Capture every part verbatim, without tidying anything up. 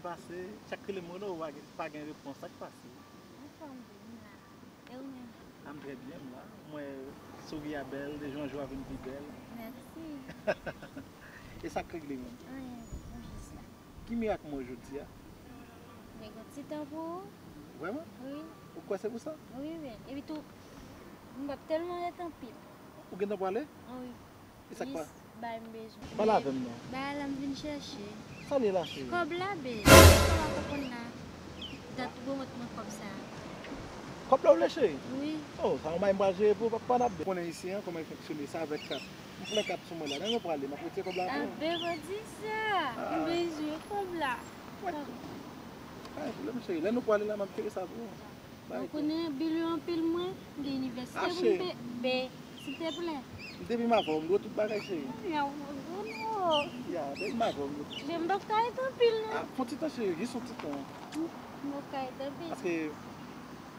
Pase, chak rele m rele w, pa gen, pa gen repons, sa k pase? Anfòm wi, m la. E ou menm? A, m trè byen, m la. M wè souri a bèl, de jou an jou a vin pi bèl. Mèsi. E sa k regle menm? Anyen, m jis la. Ki mirak m wè jodi a? Gen yon ti tan pou ou. Vrèman? Wi. Ou kwè se pou sa? Wi, wi. Epi tou, m p ap tèlman ret anpil. Ou gentan prale? Wi. E sa k pa? Jis bay m bezwen. Pale avè m non. Bay la m vin chèche. Sa l ye la, cheri? Kòb la, babe. Kòb la konprann la. Dat ou remèt mwen kòb sa. Kòb la ou vle, cheri? Wi. Oh, sa yon bagay m pral jere pou ou, pa, pa n ap. Ou konnen isi an, kòman l fonksyone, se avèk kat. M fè kat sou mwen la. Lè nou prale, m ap retire kòb la pou ou. Abe, pa di sa. Ah. M bezwen kòb la. Wè. Pa gen pwoblèm, cheri. Lè nou prale la, m ap jere sa pou ou. Ou konnen bil yo anpil mwen, m gen inivèsite pou m peye, silteplè. Depi m avè w, m dwe tout bagay, cheri. Ya, w konnen. Ya, depi m avè w, m dwe tout. Men m p ap ka ret anpil, non. Ah, fè yon ti tan, cheri, jis yon ti tan. M p ap ka ret anpil. Paske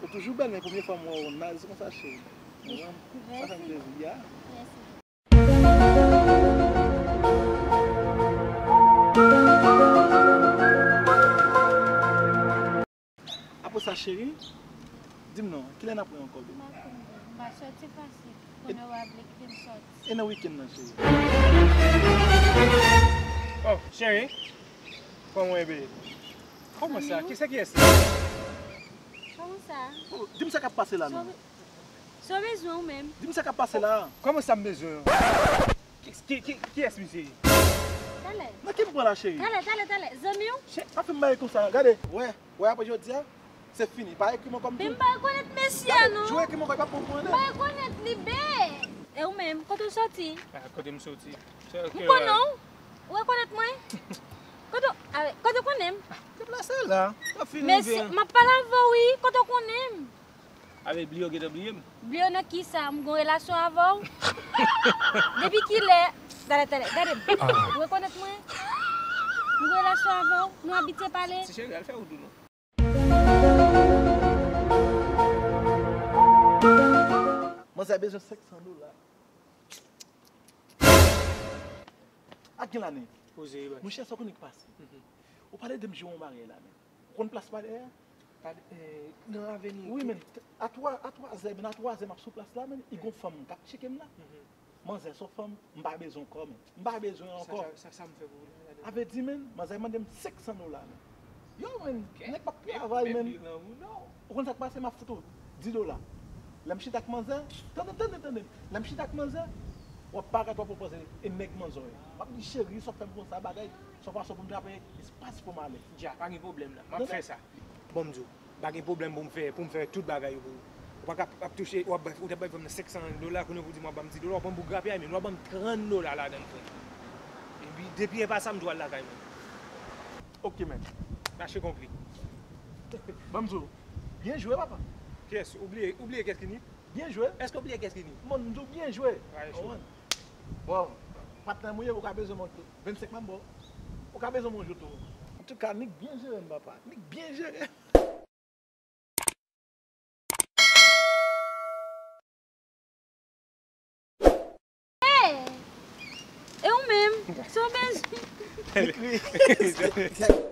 ou toujou bèl, men premye fwa m wè w naze konsa, cheri. Ou konprann? Sa fè m plezi, ya. Mèsi. Apre sa, cheri, di m non, kilè n ap wè ankò, baby? M pa konn, baby. M pa sòti pase. Kounye a w ap vle kite m sòti. E nan wikenn nan, cheri? Oh, cheri. Kòman w ye, baby? Kòman sa? Kisa, kiyès la? Kòman sa? Oh, di m sa k ap pase la, non? Sa w bezwen ou menm? Di m sa k ap pase la. Kòman sa m bezwen? Ki, ki, ki, kiyès misye ye? Talè. Nan ki m pran la, cheri? Talè, talè, talè. Zanmi w? Cheri, pa fè m bagay konsa. Gade, wè, wè apre jodi a, se fini. Pa ekri mwen kòm tou. Men m pa rekonèt mesye a, non. Gade, tou ekri mwen kòm pa pou mwen, non. M pa rekonèt li, be. E ou menm, kote w sòti? Ah, kote m sòti? M konnen w. Ou rekonèt mwen? Kote w, ah, kote w konnen m? Deplase la. M ap fin rive. Mesye, m ap pale avè w, wi. Kote w konnen m? Avè bliye w gentan bliye m. Bliye w nan kisa? M gon relasyon avè w? Depi kilè? Talè, talè, gade m. Ou rekonèt mwen? M gon relasyon avè w? Nou abitye pale? Ti cheri, al fè wout ou non. Manzè bezwen senk san dola. Ak gen lannen. Poze, baz. Monchè, sa w konnen k pase? Mhm. Ou pale de m jwe yon bagay la, men. Ou konn plas pa dèyè a? Pa de, eh, nan aveni. Wi, men, a twa, a twa zè, men a twa zè m ap sou plas la, men. I gon fanm k ap tcheke m la. Mhm. Manzè, se yon fanm, m pa bezwen ankò, men. M pa bezwen ankò. Sa, sa, sa m fè pou ou la, la, la. Avè di, men, manzè mande m senk san dola, men. Yo, men, nèg p ap travay, men. Ou konn sa k pase, m ap fout ou di dola. Lè m chita ak manzè, tande, tande, tande. Lè m chita ak manzè, w ap pa ka twò pwopoze e nèg manzè w ye. M ap di, cheri, sa w fè m konsa, bagay, se yon fason pou m trape espas pou m ale. Dja, pa gen pwoblèm la. M ap fè sa. Bon, m di w, pa gen pwoblèm pou m fè, pou m fè tout bagay yo pou ou. Ou pa ka ap touche, w ap bay, ou t ap bay fanm nan senk san dola, kounye a pou di m w ap ban m di dola, w ap ban m pou grapyay, men w ap ban m trant dola ladan l, frè. Epi, depi e pa sa, m tou al lakay mwen. Ok, men. Mache konpli. Ban m di w, byen jwe, papa. Kiyès? Ou bliye, ou bliye kiyès ki ni? Byen jwe. Èske w bliye kiyès ki ni? Bon, m di w byen jwe. Bon, patnè m ou ye, ou ka bezwen mwen vennsenk m ap ba w. Ou ka bezwen mwen jou tou. Antouka, Nick byen jere m, papa. Nick byen jere. Hey! E ou menm? Sa w bezwen? Nick ri.